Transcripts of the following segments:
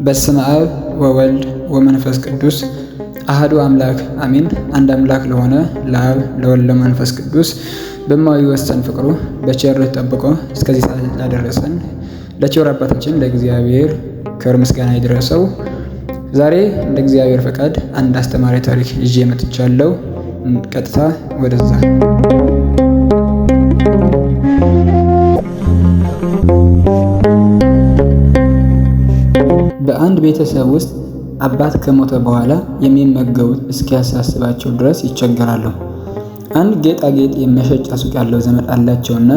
በስመ አብ ወወልድ ወመንፈስ ቅዱስ አህዱ አምላክ አሜን። አንድ አምላክ ለሆነ ለአብ ለወልድ ለመንፈስ ቅዱስ በማይወሰን ፍቅሩ በቸርነቱ ጠብቆ እስከዚህ ሰዓት ላደረሰን ለቸር አባታችን ለእግዚአብሔር ክብር ምስጋና ይድረሰው። ዛሬ እንደ እግዚአብሔር ፈቃድ አንድ አስተማሪ ታሪክ ይዤ መጥቻለሁ። ቀጥታ ወደዛ። በአንድ ቤተሰብ ውስጥ አባት ከሞተ በኋላ የሚመገቡት እስኪያሳስባቸው ድረስ ይቸገራሉ። አንድ ጌጣጌጥ የመሸጫ ሱቅ ያለው ዘመድ አላቸውና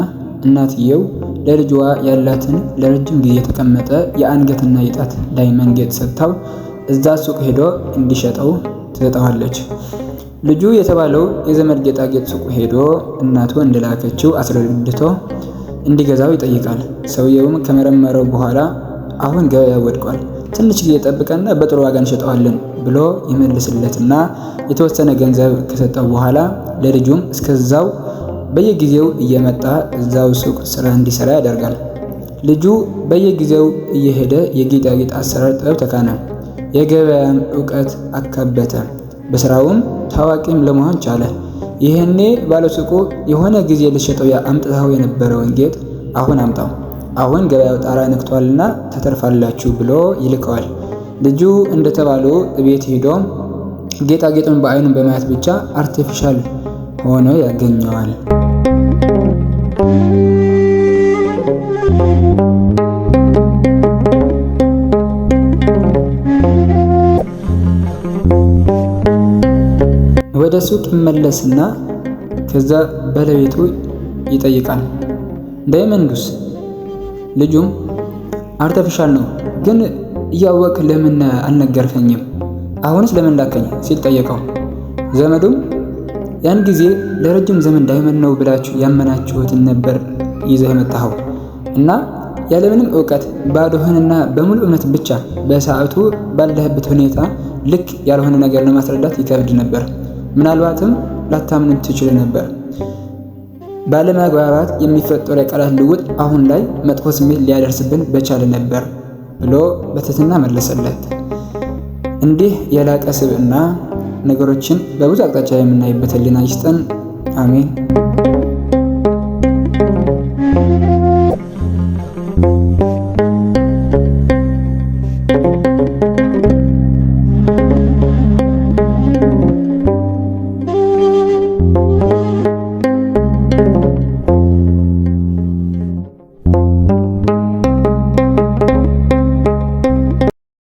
እናትየው ለልጇ ያላትን ለረጅም ጊዜ የተቀመጠ የአንገትና የጣት ላይ መንጌጥ ሰጥታው እዛ ሱቅ ሄዶ እንዲሸጠው ትሰጠዋለች። ልጁ የተባለው የዘመድ ጌጣጌጥ ሱቅ ሄዶ እናቱ እንደላከችው አስረድቶ እንዲገዛው ይጠይቃል። ሰውየውም ከመረመረው በኋላ አሁን ገበያ ወድቋል፣ ትንሽ ጊዜ ጠብቀና በጥሩ ዋጋ እንሸጠዋለን ብሎ ይመልስለትና የተወሰነ ገንዘብ ከሰጠው በኋላ ለልጁም እስከዛው በየጊዜው እየመጣ እዛው ሱቅ ስራ እንዲሰራ ያደርጋል። ልጁ በየጊዜው እየሄደ የጌጣጌጥ አሰራር ጥበብ ተካነ፣ የገበያም እውቀት አካበተ፣ በስራውም ታዋቂም ለመሆን ቻለ። ይህኔ ባለሱቁ የሆነ ጊዜ ልሸጠው አምጥተው የነበረውን ጌጥ አሁን አምጣው፣ አሁን ገበያው ጣራ ነክቷልና ተተርፋላችሁ ብሎ ይልከዋል። ልጁ እንደተባለው እቤት ሄዶ ጌጣጌጡን በአይኑ በማየት ብቻ artificial ሆኖ ያገኘዋል። ወደ ሱቅ ይመለስና ከዛ ባለቤቱ ይጠይቃል፣ diamond ኡስ? ልጁም artificial ነው ግን እያወቅ ለምን አልነገርከኝም? አሁንስ ለምን ላከኝ ሲል ጠየቀው። ዘመዱም ያን ጊዜ ለረጅም ዘመን diamond ነው ብላችሁ ያመናችሁትን ነበር ይዘህ የመጣኸው እና ያለምንም እውቀት ባዶህንና በሙሉ እምነት ብቻ በሰዓቱ ባለህበት ሁኔታ ልክ ያልሆነ ነገር ለማስረዳት ይከብድ ነበር። ምናልባትም ላታምንን ትችል ነበር። ባለመግባባት የሚፈጠሩ የቃላት ልውውጥ አሁን ላይ መጥፎ ስሜት ሊያደርስብን በቻለ ነበር ብሎ በትህትና መለሰለት። እንዲህ የላቀ ስብዕና ነገሮችን በብዙ አቅጣጫ የምናይበት ሕሊና ይስጠን። አሜን።